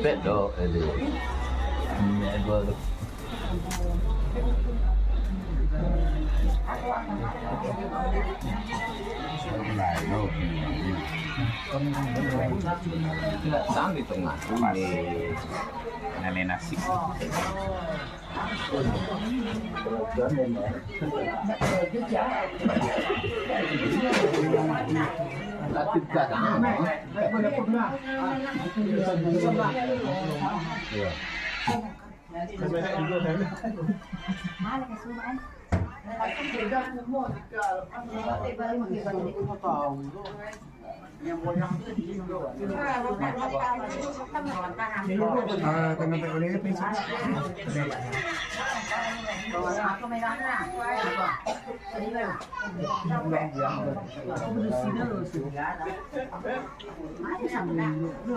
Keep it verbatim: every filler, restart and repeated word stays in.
Pet dok, eh, dia. Ini dua tu. Pisang di tengah tu, ni. Ngalih nasi. Ah, kena tak boleh, prinsip.